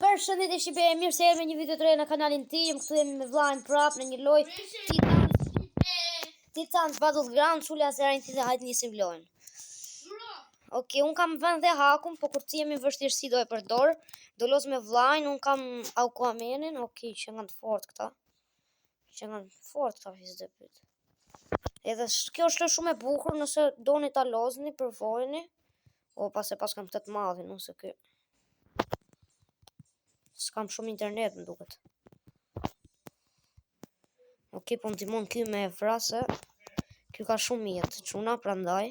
Përshëndetje shqipe, mirë se erdhët me një video të re në kanalin tim. Këtu jemi me vllajin prap në një lojë Titans Titans Battlegrounds, Ula zërin ti dhe hajde nisim lojën. Ok, un kam vënë dhe hakun, po kur të jemi në vështirësi do e përdor. Do loz me vllajin, un kam Aquamanin, ok, që nga të fortë këta. Që nga të fortë këta fizë dhe pyet. Edhe kjo është lojë shumë e bukur, nëse doni ta lozni, provojeni. O, pas e pas kam këtë të madhin, ose ky. S'kam shumë internet, më duket. Ok, po ndihmon ky me e vrasë. Ky ka shumë jetë, çuna, prandaj.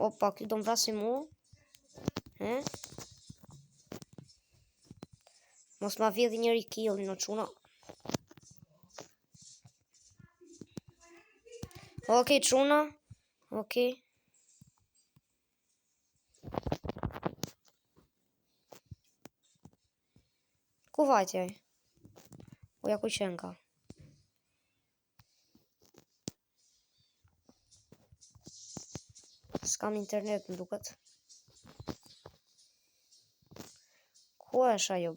Opa, ky do më vrasi mu. He? Mos ma vjedhi njëri killin, o çuna. Ok, çuna. Ok. Ku vajti ai? O ja ku qenka. S'kam internet më duket. Ku është ajo?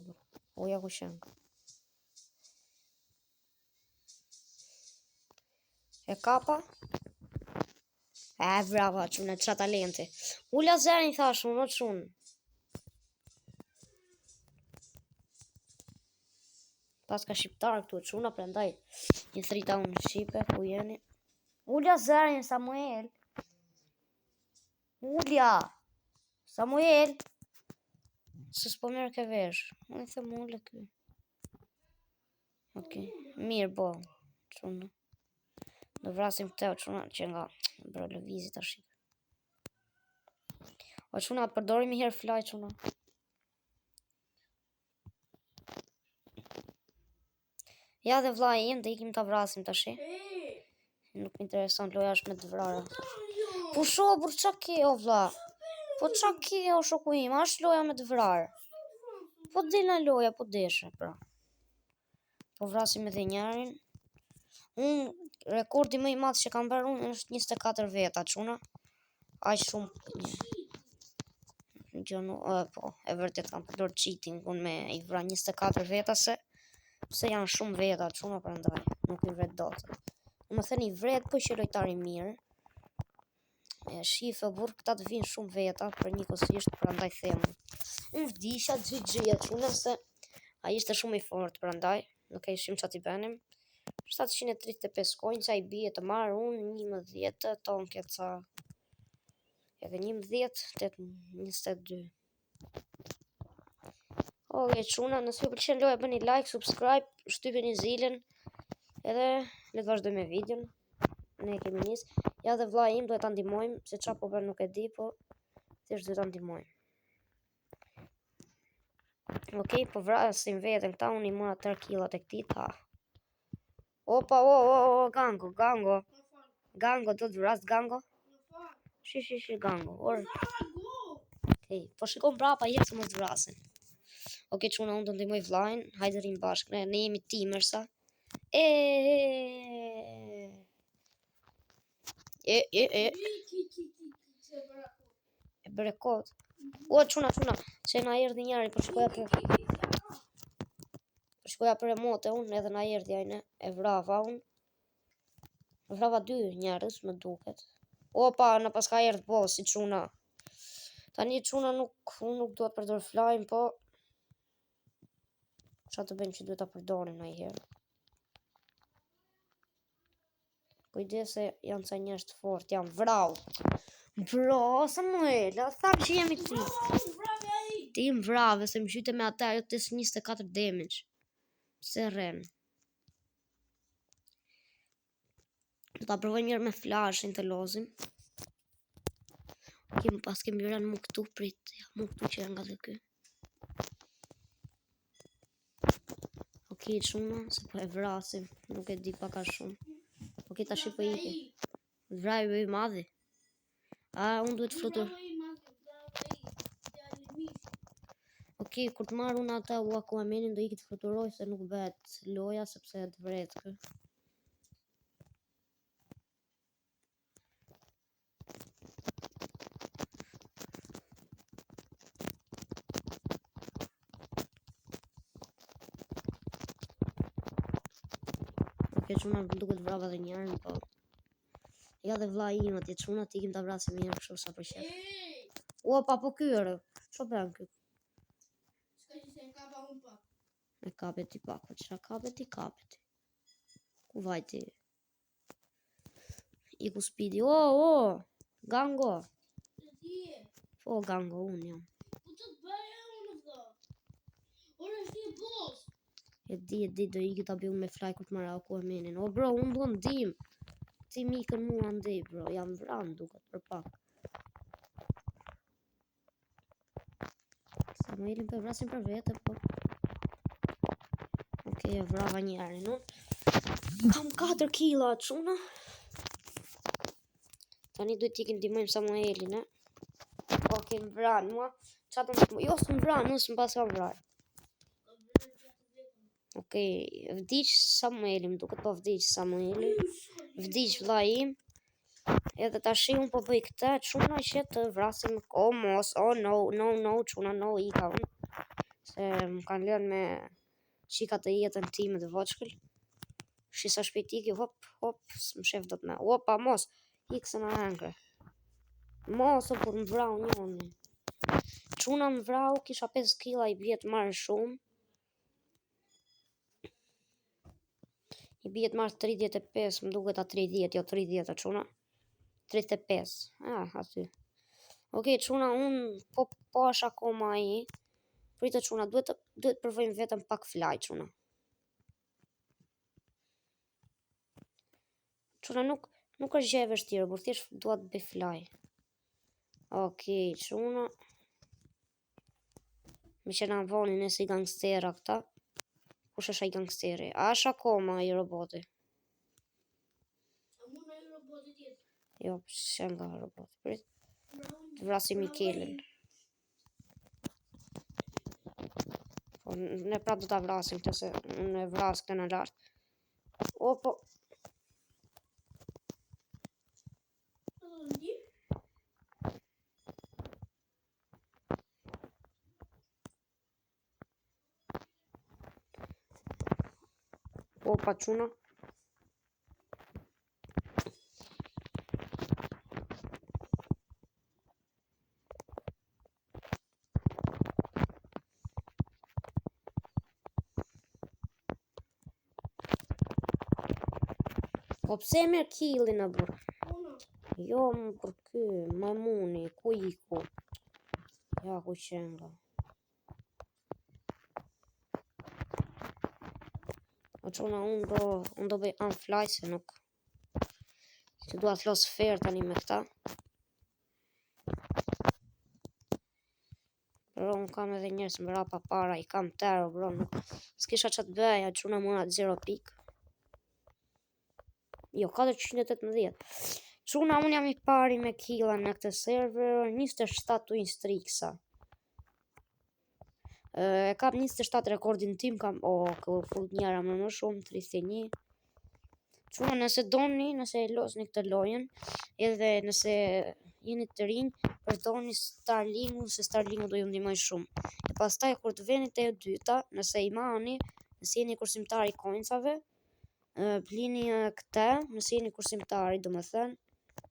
O ja ku qenka. E kapa? E vrava, çuna, ça talenti. Ula zërin, thash unë, o çun. Paska shqiptar këtu, çuna, prandaj. Një thrita unë shqipe, ku jeni? Ulja zërin, Samuel. Ulja! Samuel! Se s'po merr ke vesh. Unë i them ule ky. Ok, mirë, bo. Çuna. Do vrasim këtë, o çuna, që nga bro lëvizi tash. O çuna, të përdorim një herë fly, çuna. Ja dhe vllai im, dhe ikim ta vrasim tash. Nuk më intereson, loja është me të vrarë. Pusho, burr, ça ke, o vlla? Po ça ke, o shoku im, a është loja me të vrarë? Po dil nga loja, po deshe, pra. Po vrasim edhe njërin. Unë, rekordi më i madh që kam bërë unë është 24 veta, çuna. Aq shumë. Gjë nuk, e, po, e vërtet kam përdor cheating unë me i vra 24 veta se pse janë shumë veta, çuna prandaj, nuk i vret dot. Më thënë i vret, po që lojtar i mirë. E shife, burr, këta të vinë shumë veta për njëkohësisht, prandaj them. Unë vdisha GG, çuna se ai ishte shumë i fortë, prandaj nuk e ishim ça t'i bënim. 735 coins, ai bie të marr unë 11 tonke ca. Edhe 11, 8, 22. Ok, çuna, nëse ju pëlqen loja bëni like, subscribe, shtypeni zilën. Edhe le të vazhdojmë me videon. Ne kemi nis. Ja dhe vllai im duhet ta ndihmojmë, se çfarë po bën nuk e di, po thjesht duhet ta ndihmojmë. Ok, po vrasim veten këta, unë i mora tërë killat e këtij, ta. Opa, o, o, o, Gango, Gango. Gango, do të vras Gango. Shi, shi, shi, Gango. Or. Okej, po shikon prapa, jetë se mos të vrasin. Okej, çuna, unë do ndihmoj vllajin, hajde rrim bashkë, ne, ne jemi teamersa. E, e, e, e. E bëre kot. O, çuna, çuna, se na erdhi njëri, po shikoja për... Po shikoja për emote unë, edhe na erdhi ai ne, e vrava unë. Vrava dy njerëz, më duket. Opa, na paska erdhë bossi, çuna. Tani çuna nuk, unë nuk dua të përdor flajm, po... Ça të bëjmë që duhet ta përdorim ndonjëherë. Kujdes se janë ca njerëz të fortë, janë vrau. Bro, Samuel, a tham që jemi ti. Ti më vrave, se më gjyte me ata, ajo të 24 damage. Pse rren? Do ta provoj mirë me flashin të lozim. Ok, më pas kemi rënë mu këtu, prit, ja, mu këtu që janë nga dhe ky. Ok, çuna, se po e vrasim, nuk e di pak a shumë. Ok, tash po iki. Vraj i madhi. A, unë duhet flutur. Ok, kur të marr unë ata Aquamanin do iki të fluturoj se nuk bëhet loja sepse të vret kë. Ok, çuna më duket vrava edhe njërin, po. Ja dhe vllai im atje çuna, të ikim ta vrasim një herë kështu sa për qejf. Opa, po ky ore. Ç'po bën ky? S'ka që se e kapa unë pak. E kape ti pak, po çka kape ti, kape ti. Ku vajti? Iku Speedy. O, o, Gango. Po, Gango, unë jam. Po të të bëja unë, vëlla. Ore, është një boss. E di, e di, do iki ta bëj unë me fly kur të marrë Aquamanin. O, bro, unë dua ndim. Ti më ikën mua andej, bro. Jam vran, duket për pak. Samuelin po e vrasim për vete, po. Okej, e vrava njërin, unë. Kam 4 killa, çuna. Tani duhet t'ikim ndihmojmë Samuelin, e. Ok, më vran, mua. Qa të më... Jo, s'më vran, unë s'më pas kam vrarë. Ok, vdiq Samueli, më duket po vdiq Samueli. Vdiq vllai im. Edhe tash unë po bëj këtë, çuna që të vrasim. O mos, oh no, no, no, çuna no, ika unë. Se më kanë lënë me qika të jetën time të voçkël. Shi sa shpejt iki, hop, hop, s'më shef dot me. Opa, mos, ik se na hëngre. Mos, o por më vrau njëri. Çuna më vrau, kisha 5 killa, i bie të marrë shumë. I bie të marrë 35, më duket a 30, jo 30 a çuna. 35, ah, aty. Okej, çuna, unë po, po është akoma ai. Pritë çuna, duhet të duhet të provojmë vetëm pak fly çuna. Çuna nuk nuk është gjë e vështirë, por thjesht dua të bëj fly. Okej, çuna. Me që na voni ne si gangstera këta. Kush është ai gangsteri? A është akoma ai roboti? A mund ai roboti tjetër? Jo, s'e nga roboti. Prit. Të vrasim Mikelin. Po, ne prapë do ta vrasim këtë se unë e vras këtë në lart. O, po. Opa, çuna. Po pse e merr killin o burr? Jo, më për ky, majmuni, ku iku? Ja, ku qenga. O çuna, unë do, unë do bëj unfly se nuk... Se dua të los fair tani me këta. Bro, unë kam edhe njerëz mbrapa para, i kam tero, bro, nuk... S'kisha ça të bëja, çuna mora 0 pik. Jo, 418. Çuna, unë jam i pari me killa në këtë server, 27 win streaksa. E kam 27 rekordin tim, kam, o, oh, fut njëra më më shumë, 31. Çuna, nëse doni, nëse e losni këtë lojën, edhe nëse jeni të rinj, përdorni Starlinkun, se Starlinku do ju ndihmoj shumë. E pastaj kur të veni te e dyta, nëse i mani, nëse jeni kursimtar i coinsave, blini këtë, nëse jeni kursimtari, domethënë,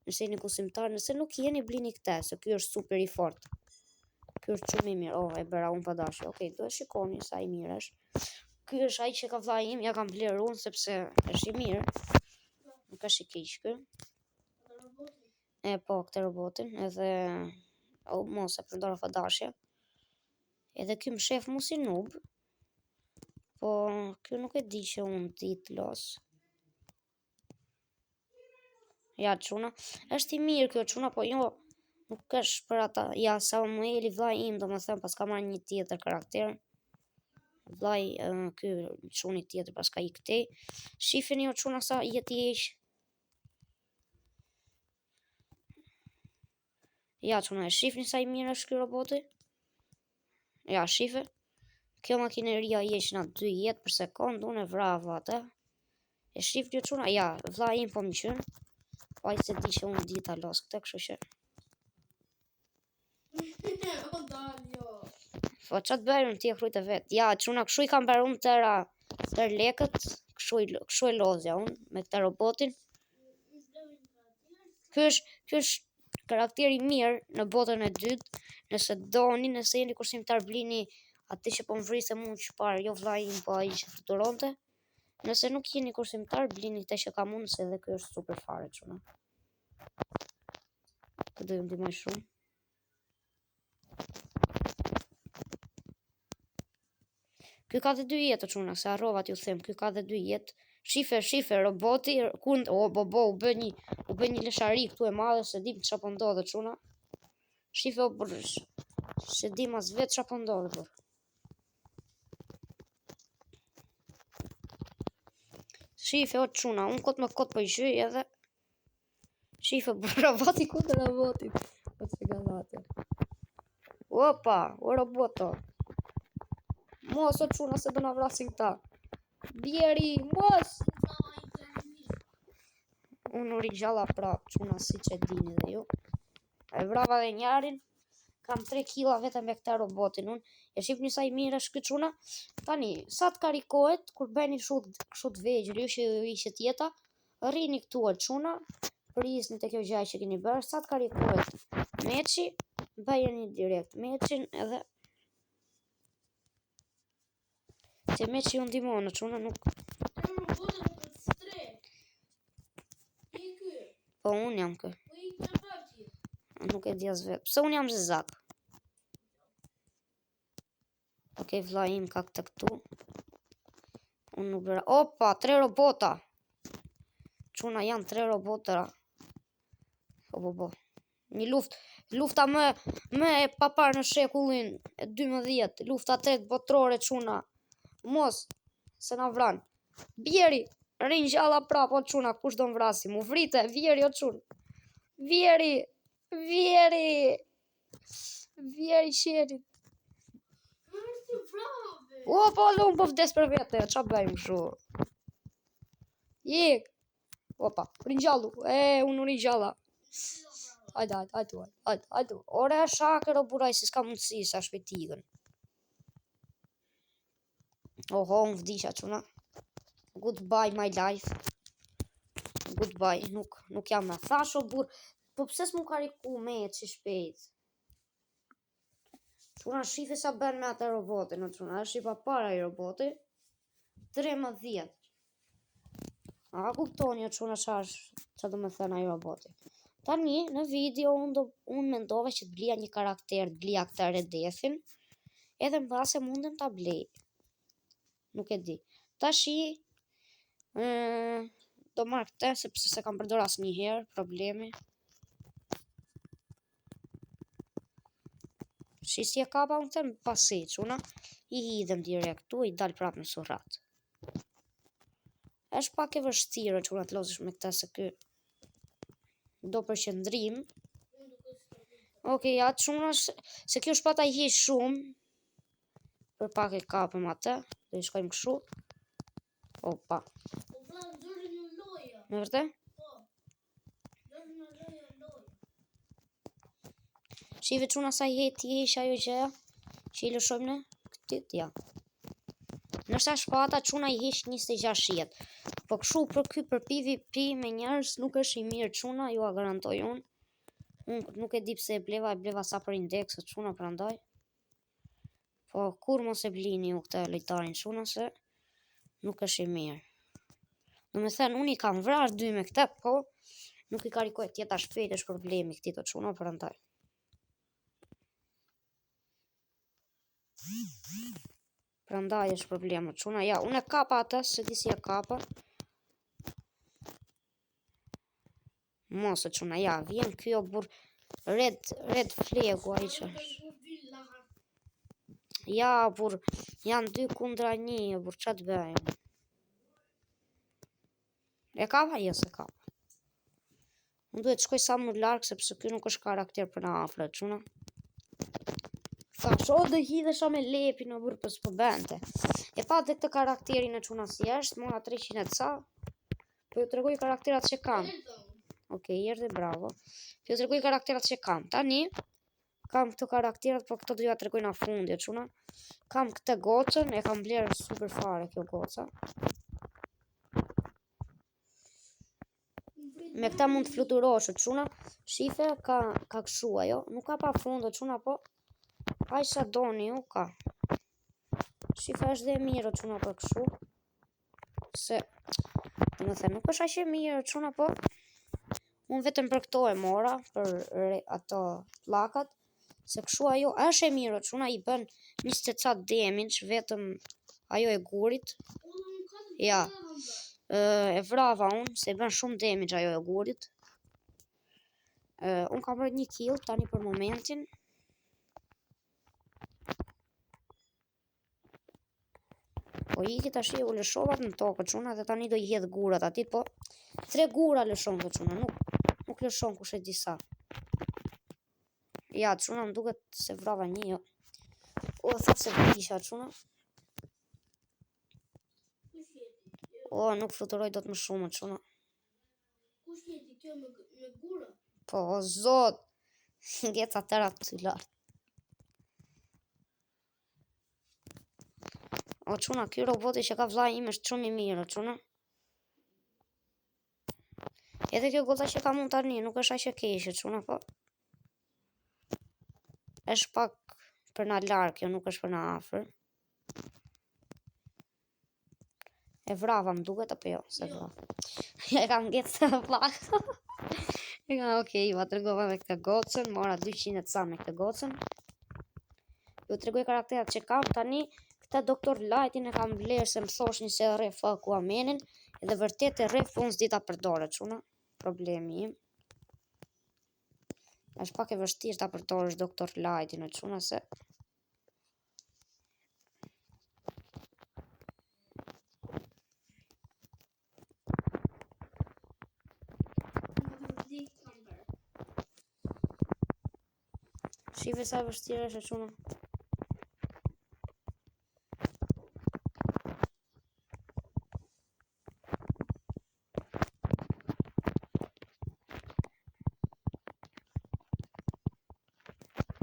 nëse jeni kursimtar, nëse nuk jeni, blini këtë, se ky është super i fortë. Ky është shumë i mirë. Oh, e bëra unë pa dashje. Okej, do e shikoni sa i mirë është. Ky është ai që ka vllai im, ja kam blerë unë sepse është i mirë. Nuk është i keq ky. E po, këtë robotin, edhe o mos e përdora pa dashje. Edhe ky më shef mu si noob. Po, ky nuk e di që unë di të los. Ja, çuna. Është i mirë kjo çuna, po jo, nuk është për ata. Ja, Samueli, vllai im, domethënë, pas ka marrë një tjetër karakter. Vllai, ky çuni tjetër pas ka i këtej. Shifeni o çuna sa jetë i heq. Ja, çuna, e shifni sa i mirë është ky roboti? Ja, shife. Kjo makineria i heq na 2 jetë për sekond, unë e vrava atë. E shifni o çuna? Ja, vllai im po më qyn. Po ai se di që unë di ta los këtë, kështu që. O dal, jo. Po ça të bëjmë, ti e krujtë vet. Ja, çuna, kështu i kam mbaruar tëra, tër lekët, kështu. Kështu e lozja unë me këtë robotin. Ky është ky është karakteri i mirë në botën e dytë. Nëse doni, nëse jeni kursimtar blini atë që po më vriste mua që parë, jo vllai im, po ai që fluturonte. Nëse nuk jeni kursimtar, blini këtë që kam unë, se edhe ky është super fare çuna. Këtë do ju ndihmoj shumë. Ky ka dhe dy jetë, çuna, se harrova t'ju them, ky ka dhe dy jetë. Shife, shife, roboti, kund, o, bo, bo, u bë një, u bë një leshari këtu e madhe, se dim çfarë po ndodhe, çuna. Shife, o burr, se dim as vetë çfarë po ndodhe, burr. Shife, o çuna, unë kot më kot po i gjyj edhe. Shife, burr, roboti kundër robotit. O që gallate. Opa, o roboto. Mos o çuna se do na vrasin këta. Bjeri, mos! Unë u ringjalla prap, çuna siç e dini dhe ju. E vrava dhe njarin. Kam 3 killa vetëm me këtë robotin unë. E shihni sa i mirë është ky çuna. Tani, sa të karikohet kur bëni kështu kështu të vegjël, ju që ju hiqet jeta, rrini këtu o çuna, prisni te kjo gjë që keni bërë, sa të karikohet meçi, bëjeni direkt meçin edhe Se meçi ju ndihmon, o çuna nuk Po unë jam kë. Nuk e di as vetë. Pse unë jam zezak? Okej, vlla im ka këtë këtu. Unë nuk bëra. Opa, tre robota. Çuna janë tre robota. Po, po, po. Një luftë, lufta më më e paparë në shekullin e 12, lufta tretë botërore çuna. Mos se na vran. Bjeri, ringjalla prapë o çuna, kush do më vrasi? Mu vrite, vjeri o çun. Vjeri, vjeri. Vjeri qenit. O, po, dhe unë po vdes për vete, ça bëjmë kështu? Ik. Opa, ringjallu. E, unë u ringjalla. Hajde, hajde, hajde, hajde, hajde. Ore, është haker o buraj, se s'ka mundësi, sa shpejt ikën. Oho, unë vdiqa çuna. Goodbye my life. Goodbye, nuk, nuk jam me thash o burr. Po pse s'mu kariku meçi shpejt? Çuna shife sa bën me atë robotin, o çuna, është i papara i roboti. 13. A kuptoni o çuna qa është, qa do me thënë ai roboti. Tani, në video, unë do, unë mendova që të blija një karakter, të blija këtë Red Deathin, edhe në base mundem ta blej. Nuk e di. Tashi, do marr këtë, sepse se kam përdor asnjëherë, problemi. Shi si e kapa unë këtë pasi, çuna, i hidhem direkt tu, i dal prapë në surrat. Është pak e vështirë çuna të lozësh me këtë se ky do përqendrim. Okej, ja çuna se, se kjo shpata i heq shumë. Për pak e kapëm atë, do i shkojmë kështu. Opa. O vlla nxori në loja. Me vërtet? Po. Nxori në loja loja. Shife çuna sa i heq i heq ajo gjëja që i lëshojmë ne këtit, ja. Nërsa shpata çuna i heq 26 jetë. Po kështu për ky për PvP me njerëz nuk është i mirë çuna, ju a garantoj unë. Unë nuk e di pse e bleva, e bleva sa për indekse çuna prandaj. Po kur mos e blini ju këtë lojtarin çuna se nuk është i mirë. Do me thënë, unë i kam vrarë dy me këtë, po nuk i karikoj tjeta shpejt është problemi këtij të çuna prandaj. Prandaj është problemi çuna. Ja, unë e kapa atë, se di si e kapa. Mos e çuna, ja, vjen ky o burr red red flagu ai që. Ja, burr, janë dy kundra një, o burr, ça të bëjmë? E kapa? Jo, se kapa. Unë duhet shkoj sa më larg sepse ky nuk është karakter për na afër, çuna. Thash, o do hidhesha me lepin, o burr, po s'po bënte. E pa dhe këtë karakterin e çuna si është, mora 300 e ca. Po ju tregoj karakterat që kam. Okej, erdhi, bravo. Po ju tregoj karakterat që kam. Tani kam këto karakterat, po këto do ju tregoj në fund, jo çuna. Kam këtë gocën, e kam blerë super fare kjo goca. Me këta mund të fluturosh, o çuna. Shife, ka, ka këshu ajo. Nuk ka pa fund, o çuna, po. Aq sa doni ju, ka. Shife është dhe e mirë, o çuna, për këshu. Se, domethënë, nuk është aq e mirë, o çuna, po. Unë vetëm për këto e mora, për re, ato pllakat. Se këshu ajo është e mirë, o çuna, i bën 20 e ca damage, vetëm ajo e gurit. Ja, e vrava unë, se i bën shumë damage ajo e gurit. Unë kam bërë një kill tani për momentin. Po iki tash u lëshova në tokë çuna dhe tani do i hedh gurat aty, po tre gura lëshon këto çuna, nuk lëshon kush e di sa. Ja, çuna më duket se vrava një, jo. O, tha se vdisha çuna. O, nuk fluturoj dot më shumë çuna. Kush jeti kjo me gura? Po, o zot. Ngeca tëra aty lart. O çuna, ky roboti që ka vllai im është shumë i mirë, o çuna. Edhe kjo goca që kam unë tani nuk është aq e keqe, çuna, po. Është pak për na larg, kjo nuk është për na afër. E vrava, më duket apo jo? Se Jo. vrava. E kam ngecë të plak. E kam, okej, okay, tregova me këtë gocën, mora 200 e ca me këtë gocën. Ju tregoj karakterat që kam tani. Këtë Dr. Lightin e kam blerë se më thoshin se e rref Aquamanin, edhe vërtet e rref, po unë s'di ta përdorë, çuna. Problemi im. Është pak e vështirë ta përdorësh Dr. Lightin, o çuna, se Më vdik kam bërë. Shife sa e vështirë është, o çuna.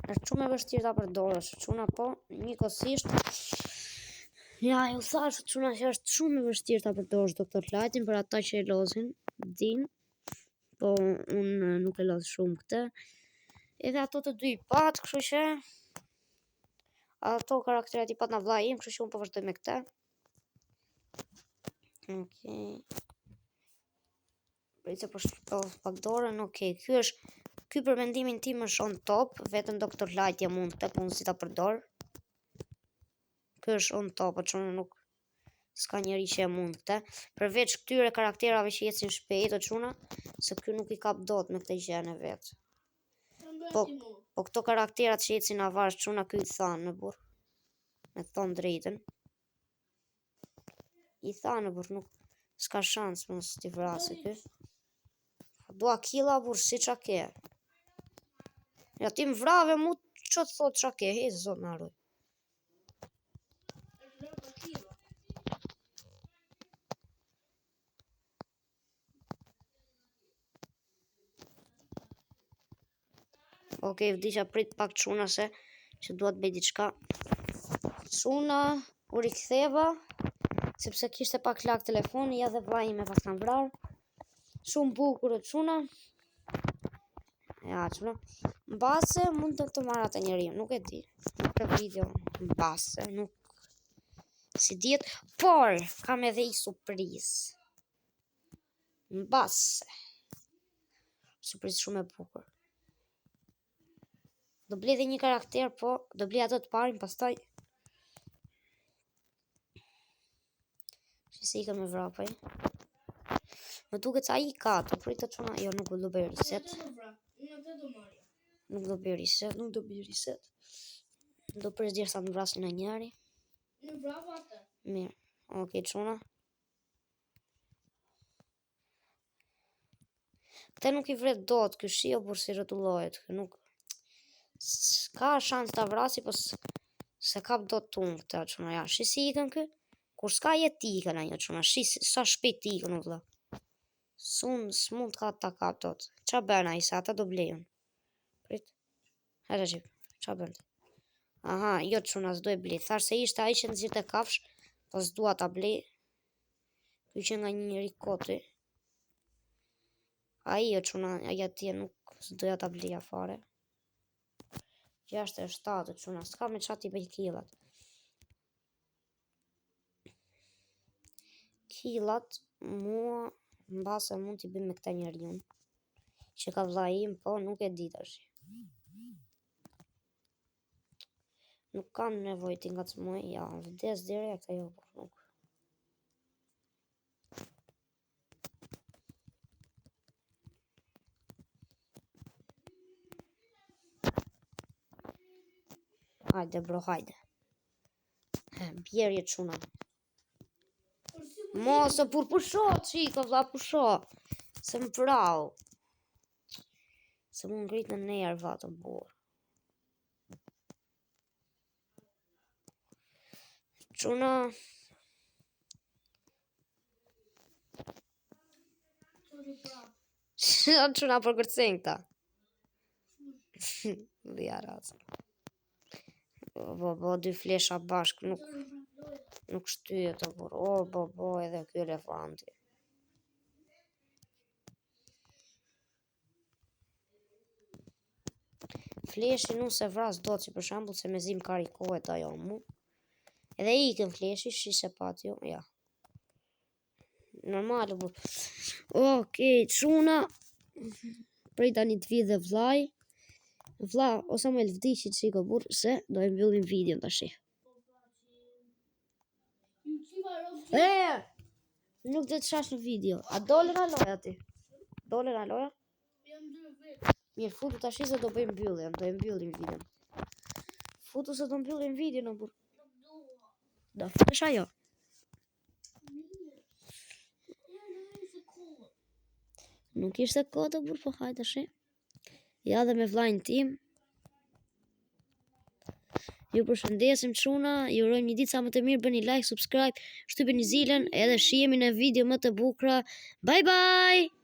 Është shumë e vështirë ta përdorësh, çuna, po njëkohësisht ja, ju thash, çuna, që është shumë e vështirë ta përdorësh Dr. Lightin për ata që e lozin, din, po unë nuk e loz shumë këtë. Edhe ato të dy i pat, kështu që ato karakteret i pat na vllai im, kështu që unë po vazhdoj me këtë. Okej. Prit se po shtoh pak dorën, okej. Ky është, ky për mendimin tim është on top, vetëm Dr. Light ja mund këtë, po unë si ta përdor. Ky është on top, po çuna nuk s'ka njeri që e mund këtë. Përveç këtyre karakterave që ecin shpejt, o çuna, se ky nuk i kap dot me këtë gjën e vet. Kam bërë Po, ti mu. po këto karakterat që ecin avash, çuna, ky i thanë në burr. Me thonë drejtën. I thanë burr, nuk s'ka shans mos t'i vrasë ky. Dua killa burr, si qa ke. Ja ti më vrave mu, që të thot qa ke, he, zot na ruaj. Është vrarë për killa. Okej, vdiqa, prit pak çuna se që dua të bëj diçka. Çuna, u riktheva sepse kishte pak lag telefoni, ja dhe vllai im e pas kanë vrarë. Shumë bukur o çuna. Ja, çuna. Mbase mund të marr atë njeriu, nuk e di. Në këtë video mbase, nuk si dihet, por kam edhe i surprizë. Mbase. Surprizë shumë e bukur. Do blej edhe një karakter, po do blej atë të parin, pastaj Si se i kam e vrapaj. Më duket se ai ka ato, prit të çuna, jo nuk do bëj Unë reset. atë do vra. Unë atë do marrja. Nuk do bëj reset, nuk do bëj reset. Do pres derisa të më vrasin në njëri. Unë vrava atë. Mirë. Okej, çuna. Këtë nuk i vret dot, ky shio por si rrotullohet, ky nuk s'ka shans ta vrasi, po se kap dot unë këtë çuna. Ja, shi si ikën ky? Kur s'ka jetë ikën ajo çuna, shi sa shpejt ikën o vlla. Sun s'mund ka ta kap dot. Qa bën ai se ata do blejun. Prit. Hajde tash. Qa bën ti? Aha, jo çuna, s'do e blej. Thash se ishte ai që nxirrte kafsh, po s'dua ta blej. Ky që nga një njeri koti. Ai o çuna, ai atje nuk s'doja ta blija fare. 67 o çuna, s'ka me ça t'i bëj killat. Killat mua mbase mund t'i bëj me këta njeriun. Që ka vllai im, po nuk e di tash. Nuk kam nevojë t'i ngacmoj, ja, vdes direkt ajo, po nuk. Hajde bro, hajde. Bjerje çuna. Mos e pur pusho, çiko, vlla pusho. Se më vrau. Se më ngrit në nerva të burr. Çuna. Çuna po kërcejnë këta. Dhja raca. Bo, bo, dy flesha bashk, nuk, nuk shtyhet o burr. O, bo, bo, edhe ky elefanti. Fleshin unë s'e vras dot si për shembull se mezi më karikohet ajo mu. Edhe ikën fleshi, shi se pat jo, ja. Normal, bu. Okej, çuna. Prej tani të vi dhe vllai. Vlla, o Samuel vdiqi çiko burr se do e mbyllim videon tash. E! Nuk do të shash në video. A dole nga loja ti? Dole nga loja? Mirë, futu tash se do bëjmë mbylljen, do e mbyllim videon. Futu se do mbyllim videon, o burr. Do futesh ajo. Nuk ishte kot o burr, po hajde tash. Ja dhe me vllajin tim. Ju përshëndesim çuna, ju urojmë një ditë sa më të mirë, bëni like, subscribe, shtypeni zilën, edhe shihemi në video më të bukura. Bye bye.